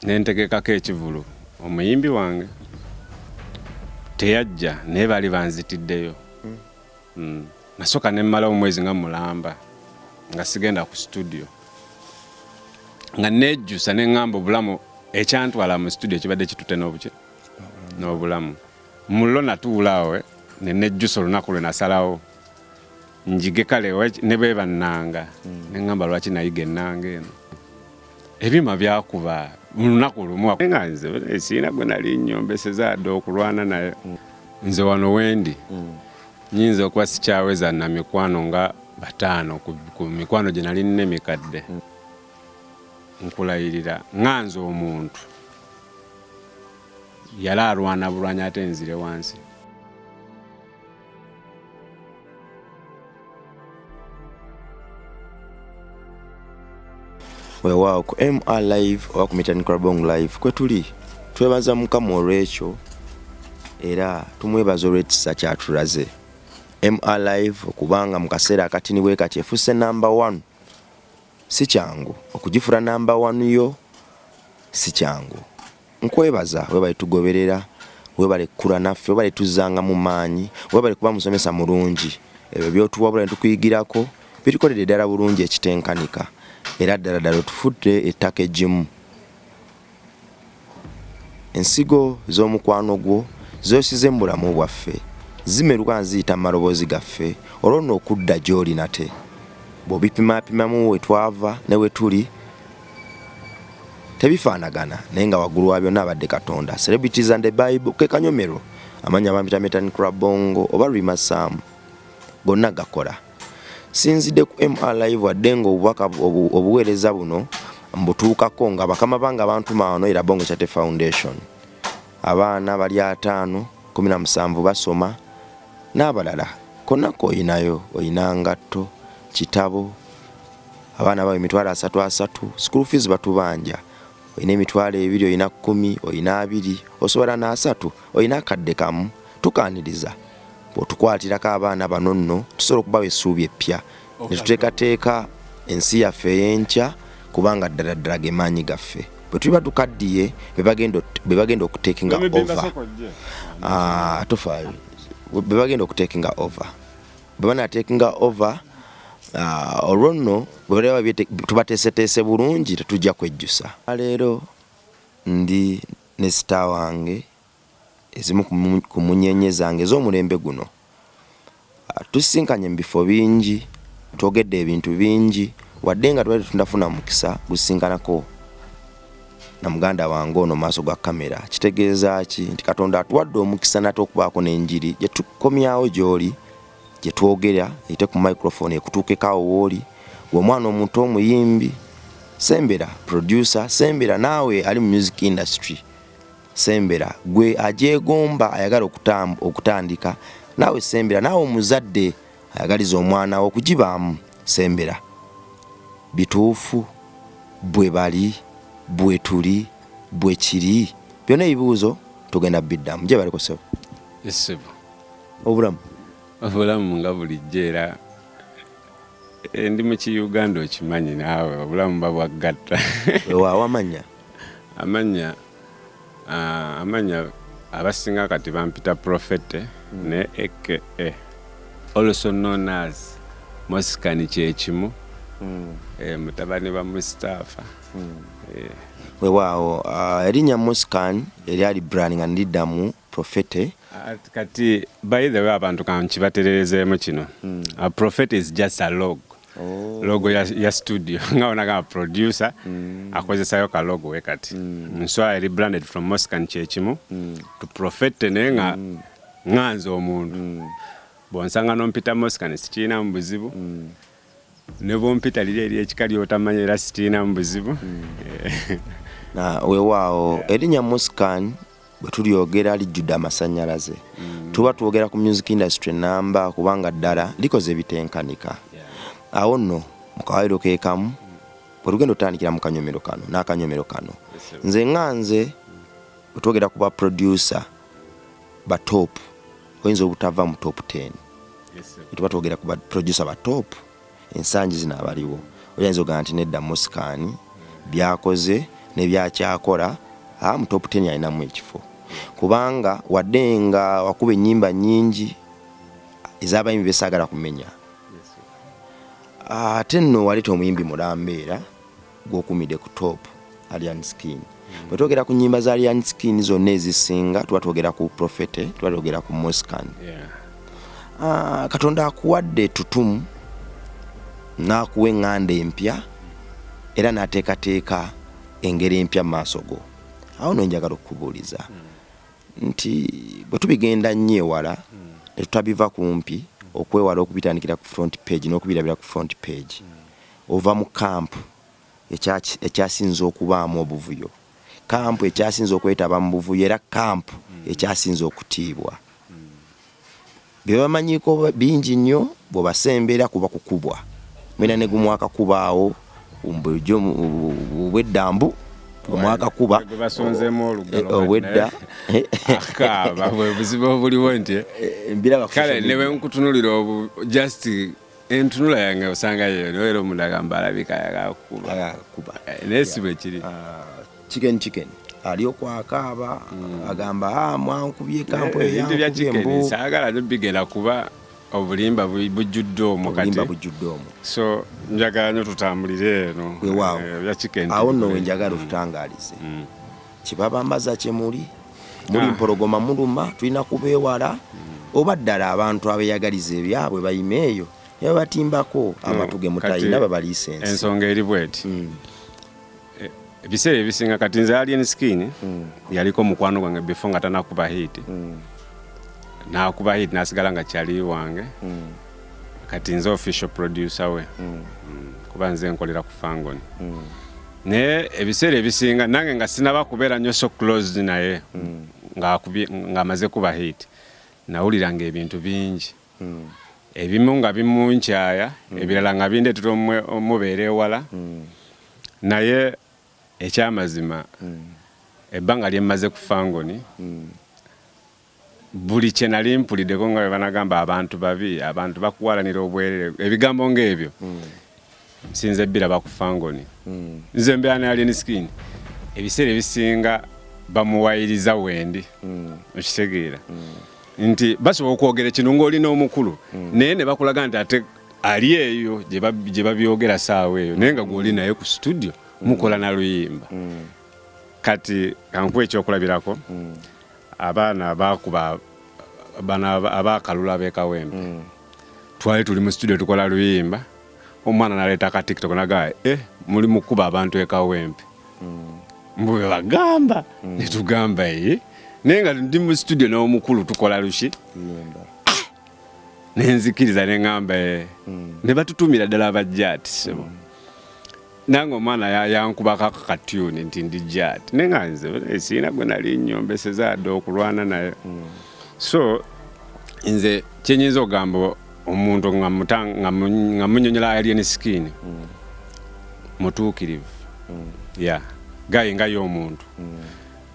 Nentegekako ekivulu omuyimbi wange teyajja naye baali banzitiddeyo. Nasooka ne mmalawo omwezi nga mulamba nga sigenda ku studio nga nejjusa ne ŋŋamba obulamu ekyantwala mu studio kibadde kitute n'obuki n'obulamu mullo natuula awo eh, ne nejjusa olunaku lwe nasalawo njige kale ne bweba nnanga mm. ne ŋŋamba lwaki nayiga ennanga eno ebyuma byakuba mu lunaku lumu nga nze eh, sirina gwe nali nnyombeseza adde okulwana naye mm. nze wano wendi mm. nyinza okuba sikyaweza na mikwano nga bataano ku mikwano gye nali nina emikadde mm. nkulayirira nga nze omuntu yali alwana bulwanyi ate nzire wansi. Weewaawo ku MR Live oba ku Mitan Krabong Live kwe tuli twebaza Mukama olw'ekyo era tumwebaza olw'ekisa kyatulaze MR Live okubanga mu kaseera akatini bwe kati efuuse namba 1 si kyangu okugifula namba 1 yo si kyangu. Nkwebaza webale tugoberera, webale kukula naffe, webale tuzzanga mu maanyi, webale kuba musomesa mulungi. Ebyo by'otuwabula ne tukuyigirako bitukoledde ddala bulungi ekitenkanika era ddala ddala otufudde ettaka eggimu. Ensigo z'omukwano gwo z'osize mu bulamu bwaffe zimeruka nga ziyita mu maloboozi gaffe olwo nno okudda gy'oli nate. Bw'obipimaapimamu we twava ne we tuli, tebifaanagana naye nga waggulu wa byonna abadde Katonda. Celebrities and the Bible ke kanyomero amannya bampita Metan Krabongo oba Rima Sam gonna gakola. Sinzidde ku MR Live wadde ng'obubaka obuweereza buno mbutuukako nga bakama bange abantuma wano era Bongo Charity Foundation. Abaana bali ataano, 17 basoma n'abalala konna k'olinayo olina ngatto, kitabo Abaana bawe emitwalo asatu asatu, school fees batubanja. Olina emitwalo ebiri, olina kkumi, olina abiri, osobola n'asatu, olina akadde kamu. Tukaaniriza. Bw'otukwatirako abaana bano nno tusobola okubawa essuubi eppya ne tuteekateeka ensi yaffe ey'enkya kubanga ddala ddala ge maanyi gaffe. Bwe tuliba tukaddiye be bagenda okutekinga over. Ah, tofaayo. Be bagenda okutekinga over. Bwe banaatekinga over ah, olwo nno bwe baliba tubateeseteese bulungi tetujja kwejjusa. Leero ndi ne star wange ezimu ku munyeenye zange ez'omulembe guno. Ah, tusisinkanye mu bifo bingi, twogedde ebintu bingi wadde nga twali tetunnafuna mukisa gusisinkanako na muganda wange ono maaso ga kamera. Kitegeeza ki nti Katonda atuwadde omukisa nate okubaako n'enjiri gye tukomyawo gy'oli gye twogera eyite ku microphone ekutuukeko awo w'oli gwe omwana omuto omuyimbi sembera producer sembera naawe ali mu music industry sembera gwe agyegomba ayagala okutandika naawe sembera naawe omuzadde ayagaliza omwana wo okugibaamu sembera bituufu bwe bali bwetuli bwekiri byonna ebibuuzo tugenda biddamu gyebaleko sebo Ssebo. Obulamu. Obulamu nga bulijjo era eh, ndi mu ki-Uganda okimanyi naawe obulamu buba bwaggatta. Weewaawo amannya? Amannya ah, amannya abasinga kati bampita Prophete ne aka also known as Mosikan kyekimu eh, mutabani wa Mustafa. Eh. Weewaawo ah, erinnya Mosikan eryali brand nga nidda mu Prophete. Kati by the way abantu kankibatererezeemu kino mm. A prophet is just a log. Oh. Logo ya, ya studio nga onaga producer akozesayo ka logo we kati nswa eri branded from Moscan kyekimu to prophet naye nga nganze omuntu bwonsanga nompita Moscan sikirinamu buzibu ne bwompita liri eri ekika lyotamanyi era sikirinamu buzibu. Weewaawo erinnya Moscan bwe tulyogera lijjudde amasannyalaze. Tuba twogera ku music industry nnamba kubanga ddala likoze ebitenkanika. Awo nno mu kawaayiro ke kamu bwe tugenda otandikira mu kanyomero kano n'akanyomero kano. Nze nga nze bwe twogera ku ba producer ba top oyinza obutava mu top 10. Bwe tuba twogera ku ba producer ba top ensangi zino abaliwo oyinza ogamba nti nedda Muscan byakoze. Nebyakyakola mu top 10 alinamu ekifo, kubanga wadde nga wakuba ennyimba nnyingi ez'abayimbi besaagala kumenya, ate nno waleeta omuyimbi mulambeera gwokumidde ku top, Alien Skin. Bwe twogera ku nnyimba za Alien Skin zonna ezisinga, tuba twogera ku Profete, tuba twogera ku Moscan. Katonda akuwadde ettutumu n'akuwa eŋŋanda empya era n'ateekateeka engeri empya mu maaso go. Awo no njagala okukubuuliza nti bwe tubigenda nnyo ewala ne tutabiva kumpi, okwewala okubitandikira ku front page n'okubirabira ku front page, ova mu camp ekyasinze okubaamu obuvuyo, camp ekyasinze okwetaba mu buvuyo, era camp ekyasinze okutiibwa, bye bamanyiiko bingi nnyo, bw'obasembera kuba kukubwa mwena ne gumwaka kubaawo bulijjo obweddambu omwaka kuba Gwe basonzeemu olugalo. Obwedda. Akaaba bwe buzibu obuliwo nti mbiraba ku kale social ne media. Bwe nkutunulira obu just entunula yange osanga yeyo era omuntu agamba alabika yagakuba. Agakuba. Naye si bwe kiri. Chicken, chicken ali okwakaaba agamba, "Ah, mwankubye camp." Ebintu bya eyankubye chicken mbu saagala nyo bigenda kuba obulimba bujjudde omwo kati. Obulimba bujjudde omwo. So njagala nyo tutambulire eno. Weewaawo. Bya chicken Awo nno tubikole. wenjagala otutangaalize kibabambaza kyemuli muli Ah. mpologoma muluma, tulina kubeewala, oba ddala abantu abeyagaliza ebyabwe bayima eyo ne babatimbako amatu ge mutalina Kati babaliisa ensi. Ensonga eri bweti. Ebiseera ebisinga kati nze Alien Skin yaliko mukwano gwange before nga tanakuba hit. Nakuba hit nasigala nga kyali wange. Kati nze official producer we, kuba nze nkolera ku Fangoni. Naye ebiseera ebisinga nange nga sinaba kubeera nnyo so closed naye, ng'amaze kuba hit, nawuliranga ebintu bingi, ebimu nga bimunkyaya, ebirala nga bindeetera omubeera ewala. Naye ekyamazima, ebbanga lye mmaze ku Fangoni, buli kye nali mpuliddeko nga bwe banagamba abantu babi, abantu bakuwalanira obwerere, ebigambo ng'ebyo nsinze biraba ku Fangoni. Nze mbeera ne Alien Skin, ebiseera ebisinga bamuwayiriza wendi. Okitegeera nti basobola okwogera kino ng'olina omukulu, naye ne bakulaga nti ate ali eyo gye babyogera saawa eyo, naye nga gw'oli naye ku studio mukola na luyimba. Kati kankuwa ekyokulabirako, abaana bakuba bano abakalula b'e Kawempe, twali tuli mu studio tukola luyimba, omwana naleeta ka TikTok nagaa, "Eh, muli mukuba abantu e Kawempe," mbu bwe bagamba. Netugamba ye, naye nga ndi mu studio n'omukulu tukola luki. Luyimba. Nenzikiriza neŋŋamba, "Eh." Ne batutumira ddala abajjaati sebo. Nange omwana yankubako ako katyuni nti ndi jaati, naye nga nze siina gwe nali nnyombeseza adde okulwana naye. So nze kyenyinza okugamba omuntu nga munyonyola Alien Skin, mutuukirivu ya gaye nga y'omuntu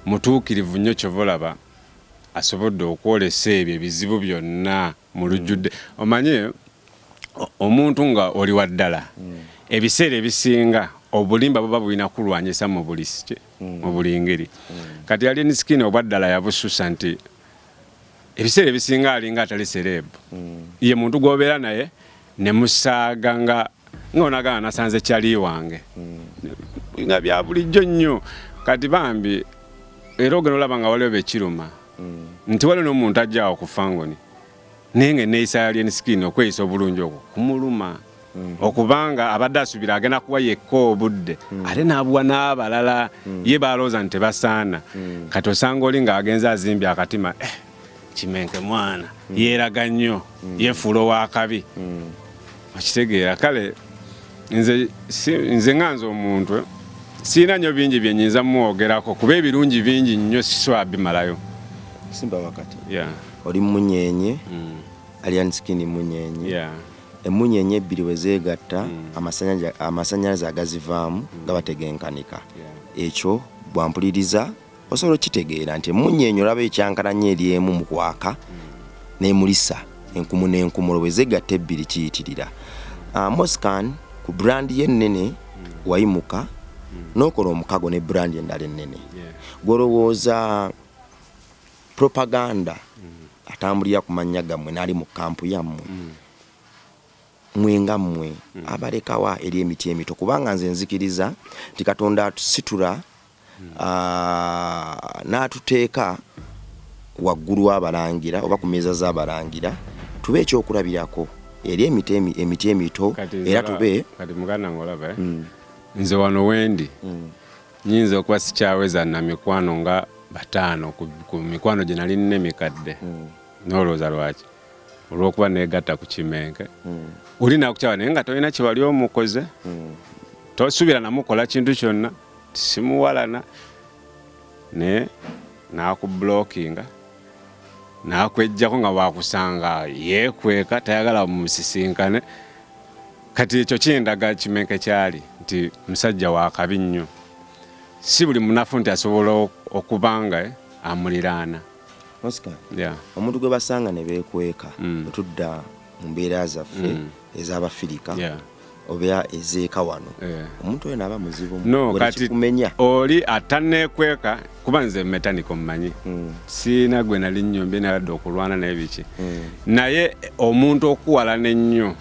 mutuukirivu nnyo. Kyova olaba asobodde okwolesa ebyo ebizibu byonna mu lujjudde. Omanye omuntu nga oli wa ddala, ebiseera ebisinga obulimba buba bulina kulwanyisa mu buli ngeri. Kati Alien Skin obwaddala yabususa nti ebiseera ebisinga alinga atali celeb. Ye muntu gwobeera naye ne musaaga nga onagamba nasanze kyali wange, nga bya bulijjo nnyo. Kati bambi era ogenda olaba nga waliwo bekiruma nti waliwo n'omuntu ajjaawo ku Fangoni, naye nga eneeyisa ya Alien Skin, okweyisa obulungi okwo kumuluma, okubanga abadde asuubira agenda kuwa yekka obudde, ate n'abuwa n'abalala ye balowooza nti tebasaana. Kati osanga oli ng'agenze azimbye akatima, eh, kimenke mwana yeeraga nnyo, yeefuula owakabi. Okitegeera? Kale nze nze nga nze omuntu siina nnyo bingi bye nyinza mumwogerako, kuba ebirungi bingi nnyo, sisobola bimalayo. Simba wakati. Yeah. Oli munyenye. Alien Skin munyenye. Emunyenye ebbiri bwe zeegatta, amasanyalaze agazivaamu gaba tegenkanika. Ekyo bwampuliriza osobola okitegeera nti emunyenye olaba ekyankalanya eri emu mu kwaka n'emulisa enkumu n'enkumu, olwo bwe zeegatta ebbiri kiyitirira. Moscan ku brand ye ennene wayimuka. N'okola omukago ne brand endala ennene. Gwolowooza propaganda atambulira ku mannya gammwe n'ali mu kampu yammwe, mwe nga mmwe abalekawa eri emiti emito? Kubanga nze nzikiriza nti Katonda atusitula n'atuteeka waggulu w'abalangira oba ku mmeeza z'abalangira, tube ekyokulabirako eri emiti emito era tube. Kati muganda ng'olaba, eh? Nze wano wendi nyinza okuba sikyaweza na mikwano nga 5 ku mikwano gye nali nina emikadde. Nolowooza lwaki? Olw'okuba neegatta ku Kimenke. Oli nakukyawa naye nga tolina kyewali omukoze, tosuubira namukola kintu kyonna, simuwalana, naye n'akublockinga, n'akwejjako nga wakusanga yeekweka, tayagala musisinkane. Kati ekyo kindaga Kimenke kyali nti musajja wa kabi nnyo. Si buli munafu nti asobola okubanga amuliraana. Oscar, omuntu gwe basanga ne beekweka, bwe tudda mu mbeera zaffe ez'Abafirika oba ezeeka wano, omuntu oyo naaba muzibu. No, kati kumenya. Oli ataneekweka, kuba nze metaniko mmanyi, siina gwe nali nnyombye nayadde okulwana naye biki, naye omuntu okuwalana ennyo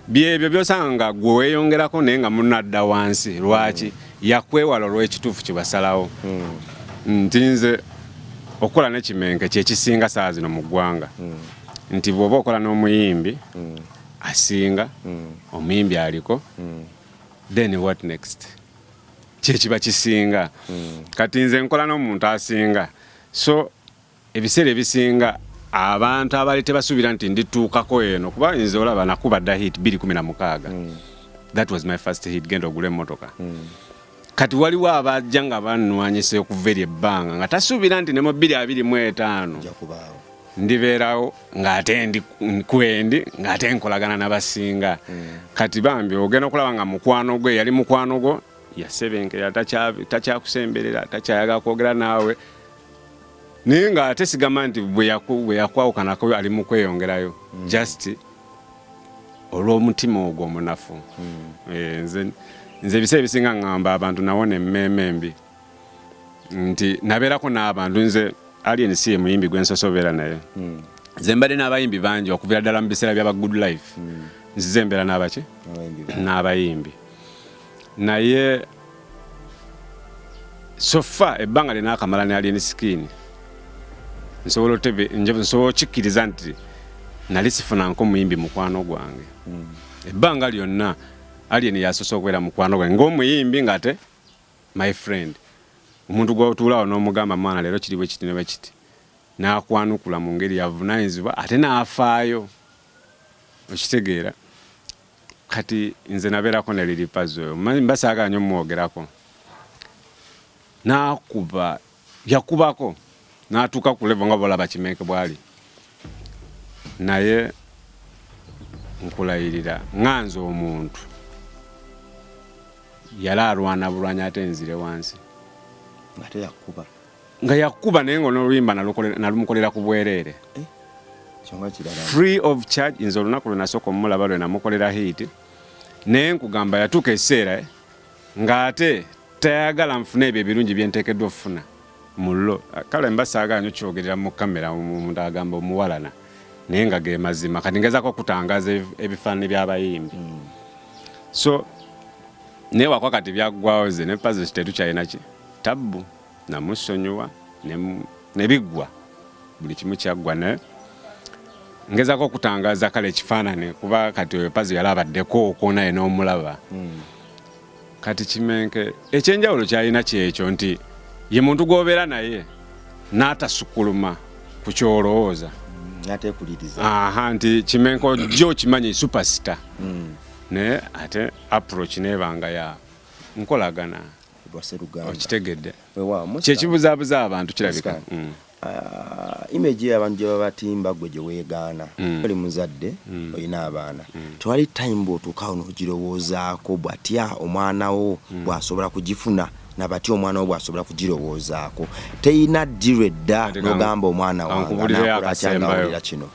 byebyo byosanga nga gwe weeyongerako naye nga munadda wansi. Lwaki yakwewala? Olw'ekituufu kye basalawo nti nze okukola ne Kimenke kyekisinga saa zino mu ggwanga, nti bw'oba okola n'omuyimbi asinga, omuyimbi aliko, then what next? Kyekiba kisinga. Kati nze nkola n'omuntu asinga, so ebiseera ebisinga abantu abali tebasuubira nti ndituukako eno, kuba nze olaba nakuba dda hit 216. That was my first hit, "Genda ogule emmotoka." Kati waliwo abajja nga banwanyisa okuva eri ebbanga nga tasuubira nti ne mu 2025 ojja kubaawo ndibeerawo ng'ate ndi kwendi ng'ate nkolagana n'abasinga. Kati bambi ogenda okulaba nga mukwano gwe yali mukwano gwo yasebenkera, takyakusemberera, takyayagala kwogera naawe, naye ng'ate sigamba nti bwe yakwawukanako ali mu kweyongerayo, just olw'omutima ogwo omunafu. Eh, nze ebiseera ebisinga ŋŋamba abantu nawona emmeeme embi nti nabeerako n'abantu. Nze Alien si ye muyimbi gwe nsoose obeera naye. Nze mbadde n'abayimbi bangi okuviira ddala mu biseera byaba Good Life. Nzize mbeera n'abaki? Abayimbi. N'abayimbi, naye so far ebbanga lyenaakamala ne Alien Skin, nsobola nsobola okikkiriza nti nali sifunanko muyimbi mukwano gwange. Ebbanga lyonna Alien yasoose okubeera mukwano gwange ng'omuyimbi, ng'ate my friend, omuntu gwotuulaawo n'omugamba, "Mwana, leero kiri bwe kiti ne bwe kiti," n'akwanukula mu ngeri yavunaanyizibwa ate n'afaayo. Okitegeera? Kati nze nabeerako ne Lil Pazo oyo. Mba saagala nnyo mumwogerako. N'akuba, yakubako n'atuuka ku level nga bolaba Kimenke bw'ali, naye nkulayirira nga nze omuntu yali alwana bulwanyi ate nzire wansi. Ate yakuba? Nga yakuba, naye nga n'oluyimba nalumukolera ku bwereere. Kyonga kirala. Free of charge. Nze olunaku lwe nasooka omulaba lwe namukolera hit, naye nkugamba yatuuka ekiseera ng'ate tayagala nfune ebyo ebirungi byenteekeddwa okufuna mullo. Kale mba saagala nnyo kyogerera mu kamera, omuntu agamba omuwalana, naye nga ge mazima. Kati ngezaako okutangaza ebifaananyi by'abayimbi. So naye wakwa kati byaggwawo, ze ne Pazo tetukyalina ki tabbu, namusonyiwa ne biggwa, buli kimu kyaggwa. Naye ngezaako okutangaza kale ekifaananyi, kuba kati oyo Pazo yali abaddeko okwo naye n'omulaba. Kati Kimenke ekyenjawulo kyalina kyekyo nti ye muntu gw'obeera naye n'atasukuluma ku kyolowooza. Natekuliriza. Aha, nti Kimenke ojja okimanyi superstar, naye ate approach nebanga ya nkolagana. Lwaseruganda. Okitegedde? Weewaawo. Kyekibuzaabuza abantu kirabika. Oscar. Image eyo abantu gye babatimba, gwe gye weegaana, oli muzadde, olina abaana, tewali time bw'otuukaawo n'ogirowoozaako bwatya omwana wo bw'asobola kugifuna, nabatya omwana wo bw'asobola kugirowoozaako? Teyina ddirwa edda Kati n'ogamba omwana wange kankubulireyo anaakola atya akasembayo. ng'awulira kino?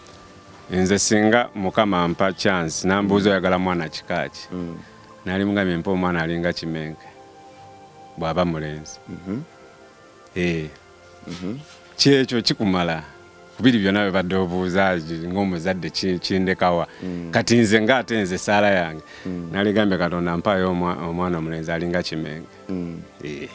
Nze singa Mukama ampa chance nambuuza, "Oyagala mwana kika ki?" Nali mugambye, "Mpa omwana alinga Kimenke." Bw'aba mulenzi. Eh. Kyekyo kikumala kubiri byonna bebadde obuuza ng'omuzadde kindekawa. Kati nze ngaate nze saala yange naligambye Katonda mpaayo omwana omulenzi alinga Kimenge. Eh.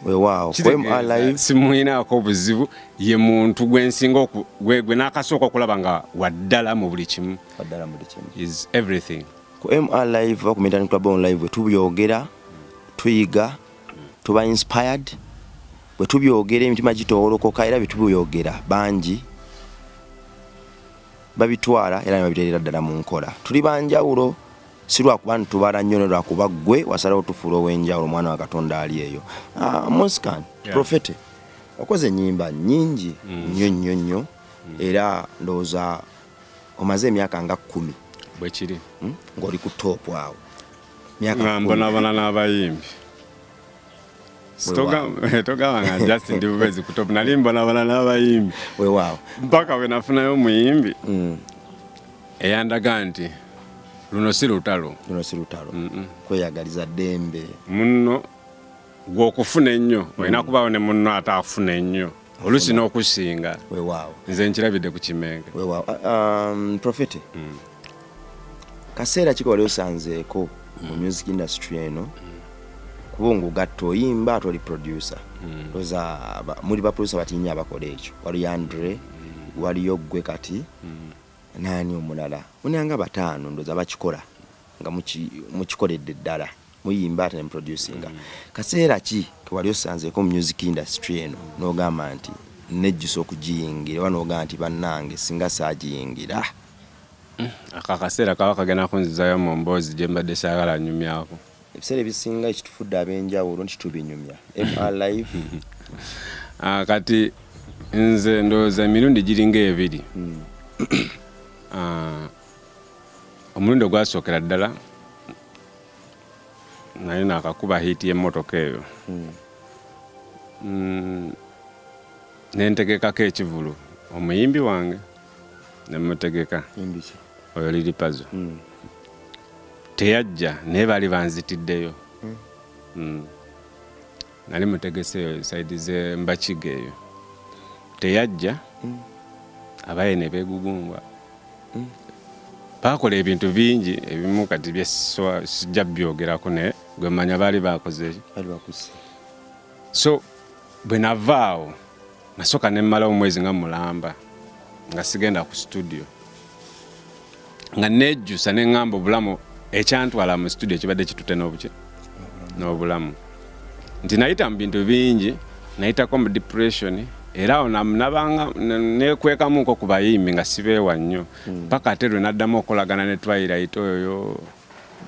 Weewaawo. Kitegeeza simulinaako obuzibu, ye muntu gwensinga gwe n'akasooka okulaba nga waddala mu buli kimu. Waddala mu buli kimu. Is everything. Ku MR Live oba ku Metan Club on Live tubyogera, tuyiga, tuba inspired. Bwe tubyogera emitima gitoolokoka, era bye tubyogera bangi babitwala era ne babiteerera ddala mu nkola. Tuli banjawulo si lwakuba nti tubala nnyo, ne lwakuba ggwe wasalawo tufuula ow'enjawulo, omwana wa Katonda ali eyo. Moscan, Prophet, okoze ennyimba nnyingi nnyo nnyo nnyo, era ndowooza omaze emyaka nga 10 Bwekiri. Ng'oli ku top awo. Myaka nga 10. Mbonabona n'abayimbi. Togamba nga just ndi bubezi ku top, nali mbonabona n'abayimbi Weewaawo. mpaka bwe nafunayo omuyimbi eyandaga nti luno si lutalo. Luno si lutalo, kweyagaliza ddembe. Munno gw'okufuna ennyo olina kubaawo ne munno ate afuna ennyo oluusi n'okusinga. Weewaawo. Nze nkirabidde ku Kimenge. Weewaawo. Prophet, kaseera ki wali osanzeeko mu music industry eno, kuba ng'ogatta oyimba ate oli producer? Ndowooza muli ba producer batinya abakola ekyo. Waliyo Andre, waliyo ggwe, kati naani omulala? Munanga bataano ndowooza bakikola nga mukikoledde ddala, muyimba ate ne muproducinga. Kaseera ki kewali osanzeeko mu music industry eno n'ogamba nti nejjusa okugiyingira, oba n'ogamba nti bannange singa saagiyingira? Ako akaseera kaba kagenda kunzizayo mu mboozi gye mbadde saagala nyumyako. Ebiseera ebisinga ekitufudde ab'enjawulo nti tubinyumya. MR Live. Kati nze ndowooza emirundi giringa ebiri. Omulundi ogwasookera ddala naye nakakuba hit y'emmotoka eyo, nentegekako ekivulu omuyimbi wange nemutegeka. Yimbi ki? Oyo Lili Pazo. Teyajja, naye baali banzitiddeyo. Nali mutegeseeyo side ze Mbakiga eyo, teyajja. Abaye ne beegugunga, bakola ebintu bingi ebimu kati sijja byogerako, naye gwe manya baali bakoze ki? Bali bakusse. So bwe navaawo nasooka ne mmalawo omwezi nga mulamba nga sigenda ku studio, nga nejjusa ne ŋŋamba obulamu ekyantwala mu studio kibadde kitute n'obuki n'obulamu, nti nayita mu bintu bingi, nayitako mu depression, era awo nabanga nekwekamuko ku bayimbi nga sibeewa nnyo, paka ate lwe naddamu okolagana ne Twilight oyo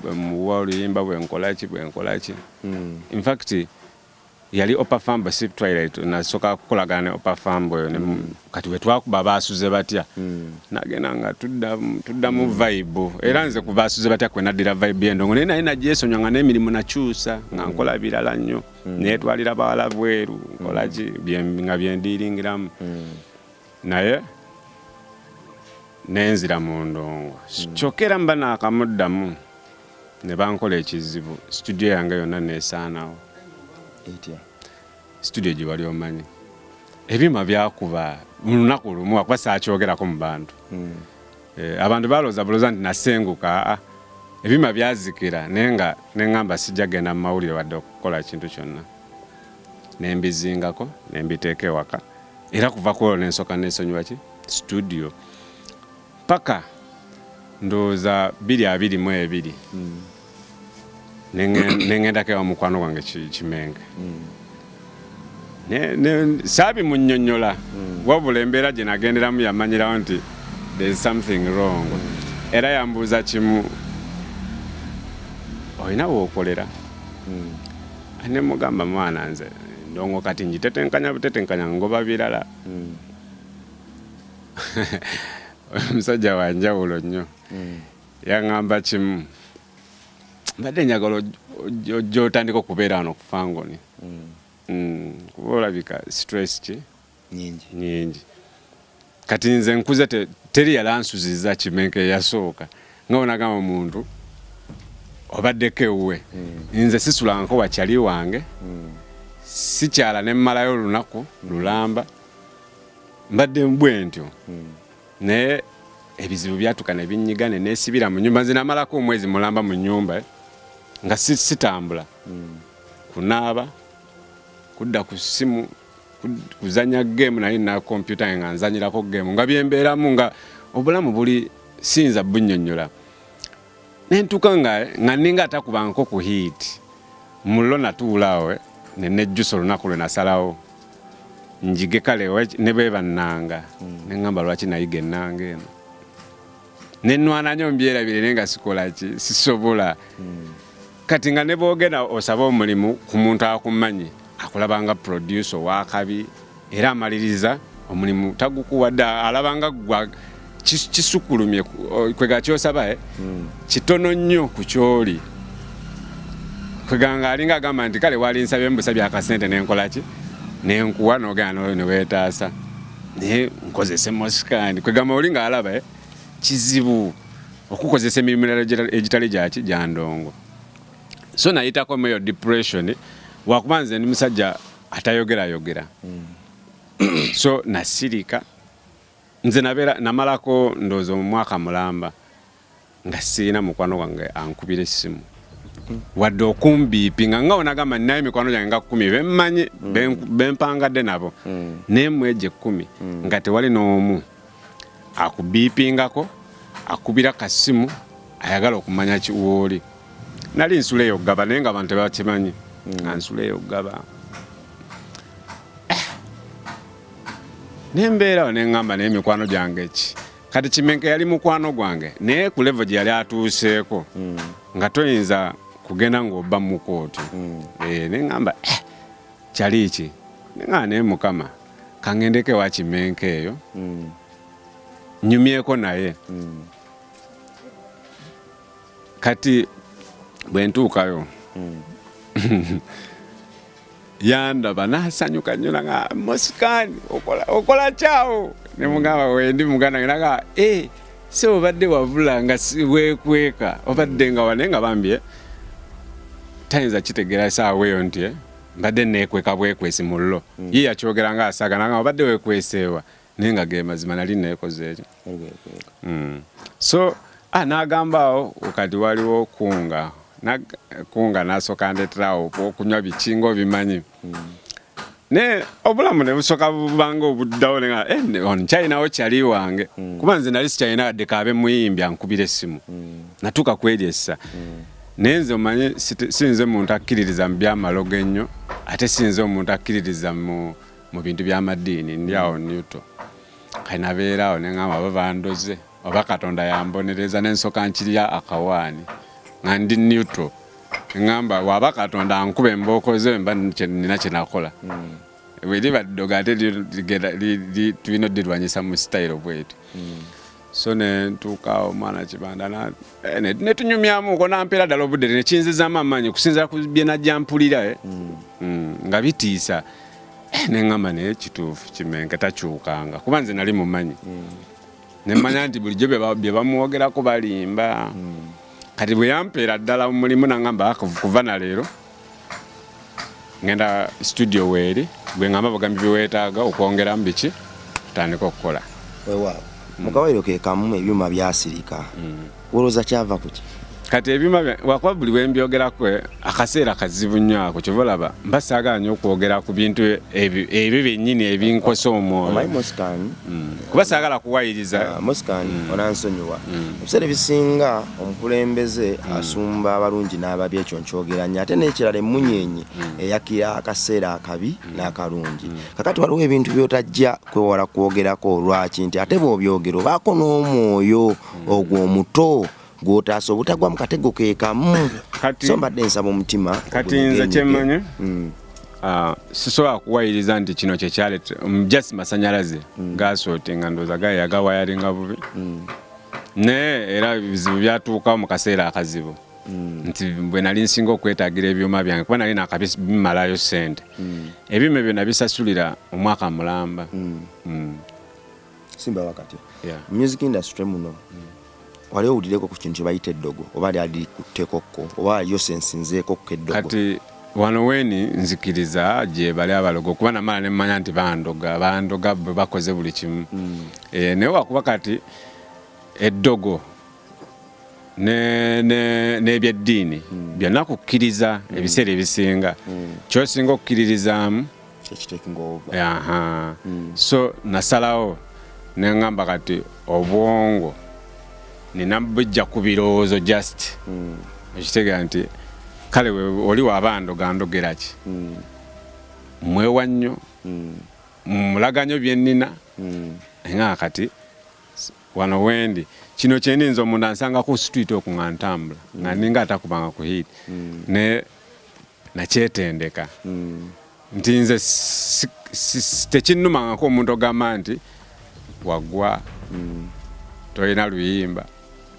bwe muwa oluyimba bwenkolaki bwenkolaki. In fact yali Opafambo, si Twilight. Nasooka kukolagana ne Opafambo oyo kati bwe twakuba Baasuze Batya, nagenda nga tuddamu vibe, era nze ku Baasuze Batya kwe naddira vibe y'endongo, naye naye nagyesonywa nga n'emirimu nakyusa nga nkola birala nnyo, neetwalira bawala bweru, nkolaki nga byendiiringiramu, naye nenzira mu ndongo. Kyokka era mba naakamuddamu ne bankola ekizibu, studio yange yonna neesaanawo. Etya? Studio gye wali omanyi, ebyuma byakuba mu lunaku lumu, akuba saakyogerako mu bantu. Abantu balowooza bulowooza nti nasenguka. Aa, ebyuma byazikira, naye nga neŋŋamba sijja genda mu mawulire wadde okukola kintu kyonna, nembizingako nembiteeka ewaka. Era kuva ku olwo nensooka nesonyiwa ki studio paka ndowooza 2022, neŋŋendako ewa mukwano gwange Kimenge. Saabimunnyonnyola, wabula embeera gye nagenderamu yamanyirawo nti there is something wrong. Era yambuuza kimu, olina wookolera? Ne mugamba, mwana, nze ndongo kati ngitetenkanya butetenkanya, ngoba birala. Omusajja wanjawulo nnyo, yaŋŋamba kimu, mbadde njagala ojja otandika okubeera wano ku Fangoni, kuba olabika stress ki nyingi. Nyingi. Kati nze nkuze teri yalansuziza Kimenke eyasooka nga onagamba omuntu. Obaddeko ewuwe. Nze sisulanko wakyali wange. Sikyala ne mmalayo olunaku lulamba. Mbadde bwe ntyo. Naye ebizibu byatuka ne binnyiga ne neesibira mu nnyumba. Nze namalako omwezi mulamba mu nnyumba nga sitambula. Kunaaba, kudda ku ssimu, kuzannya game, nali nina kompyuta yange nga nzanyirako game, nga byembeeramu nga obulamu buli siyinza bunnyonnyola. Ne ntuuka nga nninga atakubangako ku heat. Mullo natuula awo ne nejjusa olunaku lwe nasalawo njige kale ne bweba nnanga. Ne ŋŋamba lwaki nayiga ennanga eno. Ne nnwana nnyo mbyerabire naye nga sikola ki, sisobola. Kati nga ne bw'ogenda osaba omulimu ku muntu akumanyi, akulaba nga producer ow'akabi era amaliriza omulimu tagukuwadde, alaba nga ggwe kisukkulumye kwega ky'osaba kitono nnyo ku ky'oli. Kwega nga alinga agamba nti kale walinsabye mbusabye akasente ne nkola ki, ne nkuwa n'ogenda ne weetaasa, naye nkozese Moscan. Kwegamba oli ng'alaba kizibu okukozesa emirimu emirala egitali gyaki gya ndongo. So nayitako mu eyo depression, wakuba nze ndi musajja atayogerayogera. So nasirika. Nze nabeera namalako ndowooza omwaka mulamba nga sirina mukwano gwange ankubira essimu wadde okumbiipinga, nga onagamba ninayo mikwano gyange nga 10 bemmanyi, bempangadde nabo, naye mu egyo 10 nga tewali n'omu akubiipingako, akubira kasimu ayagala okumanya ki wooli. Nali nsula eyo Ggaba, naye nga abantu tebakimanyi nga nsula eyo Ggaba. Nembeerawo ne ŋŋamba naye mikwano gyange ki? Kati Kimenke yali mukwano gwange, naye ku level gye yali atuuseeko nga toyinza kugenda ng'obba mu kooti. Ne ŋŋamba kyali ki? Ne ŋŋamba naye Mukama kangendeko ewa Kimenke eyo nyumyeko naye. Kati bwe ntuukayo yandaba n'asanyuka nnyo nanga Moscan okola kyawo, ne mugamba wendi muganda wange, nanga si obadde wabula nga weekweka obadde nga wane, nga bambi tayinza kitegeera saawa eyo nti mbadde neekweka bwekwesi mullo. Ye yakyogera nga asaaga nanga obadde weekweseewa, naye nga ge mazima nali neekoze ekyo. So n'agamba awo kati waliwo kunga kunga n'asooka ndeeterawo okunywa biki ng'obimanyi. Ne obulamu ne busooka bubanga obuddawo, ne nga ono nkyalinawo kyali wange, kuba nze nali sikyalina wadde kaabe muyimbi ankubira essimu. Natuuka ku eryo essa. Naye nze omanyi si nze muntu akkiririza mu byamalogo ennyo, ate si nze omuntu akkiririza mu bintu by'amadiini, ndi awo neutral. Kale nabeera awo ne ŋŋamba oba bandoze oba Katonda yambonereza, ne nsooka nkirya akawaani nga ndi neutral. Ŋŋamba waba Katonda ankuba embooko ze mba nina kye nakola. Bwe liba ddogo ate tulina oddirwanyisa mu sitayiro bw'etyo. So ne ntuuka awo omwana Kibanda ne tunyumyamuko, n'ampeera ddala obudde ne kinzizaamu amaanyi okusinziira ku bye najja mpulira nga bitiisa. Ne ŋŋamba naye kituufu Kimenke takyukanga, kuba nze nali mumanyi. Ne mmanya nti bulijjo bye bamwogerako balimba. Kati bwe yampeera ddala omulimu n'aŋŋamba kuva na leero ngenda studio weeri, gwe ŋŋamba bugambi bye weetaaga okwongeramu biki tutandike okukola. Weewaawo mu kawaayiro ke kamu ebyuma byasirika, olowooza kyava ku ki? Kati ebyuma wakuba buli bwe mbyogerako akaseera kazibu nnyo ako, kyova olaba mba saagala nnyo okwogera ku bintu ebyo byennyini ebinkosa omwoyo. Omanyi Moscan, Kuba saagala kuwayiriza. Moscan, onansonyiwa, ebiseera ebisinga omukulembeze asumba abalungi n'ababi, ekyo nkyogera nnyo. Ate n'ekirala emmunyeenye eyakira akaseera akabi n'akalungi. Kakati waliwo ebintu by'otajja kwewala kwogerako, olwaki nti ate bw'obyogera obaako n'omwoyo ogwo omuto gw'otaasa obutagwa mu katego ke kamu. So mbadde nsaba omutima. Kati nze kyemmanyi, sisobola kuwayiriza nti kino kyekyaleeta just masanyalaze gasootinga, ndowooza gaye yagawayaringa bubi, naye era ebizibu byatuukawo mu kaseera akazibu nti bwe nali nsinga okwetaagira ebyuma byange, kuba nali nakabimalayo ssente, ebyuma ebyo nabisasulira omwaka mulamba. Simba wakati music industry muno. Wali owulireko ku kintu kye bayita eddogo, oba lyali likuttekokko, oba wali osensinzeekokko eddogo? Kati wano weni nzikiriza gyebali abalogo, kuba namala nemmanya nti bandoga, bandoga bwe bakoze buli kimu. Naye wakuba kati eddogo n'ebyeddiini byonna kukkiriza ebiseera ebisinga kyosinga okukkiririzaamu Kyekitaking over. Aha. So nasalawo neŋŋamba kati obwongo nina bujja ku birowoozo just okitegeera nti kale oli waba ndoga ndogera ki, mwewa nnyo, mulaga nnyo bye nnina. Nga kati wano wendi kino kyeninza omuntu ansanga ku street okwo nga ntambula nga ninga atakubanga ku hit ne nakyetendeka nti nze tekinnumangako omuntu ogamba nti wagwa tolina luyimba,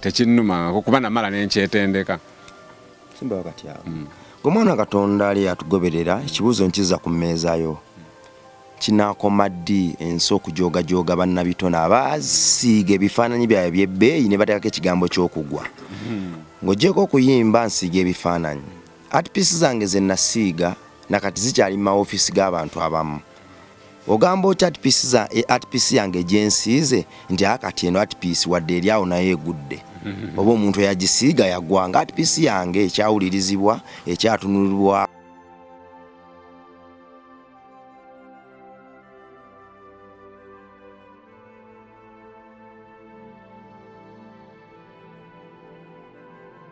tekinnumangako kuba namala nenkyetendeka. Simbayo kati awo. Gwe mwana Katonda ali atugoberera, ekibuuzo nkiza ku mmeeza yo. Kinaakoma ddi ensi okujoogajoga bannabitone abasiiga ebifaananyi byabwe eby'ebbeeyi ne bateekako ekigambo ky'okugwa? Ng'oggyeeko okuyimba, nsiiga ebifaananyi. Art piece zange ze nasiiga nakati zikyali mu mawofiisi g'abantu abamu. Ogamba otya art piece za, art piece yange gye nsiize nti kati eno art piece wadde eri awo naye egudde, oba omuntu eyagisiiga yagwa, nga art piece yange ekyawulirizibwa, ekyatunulibwa.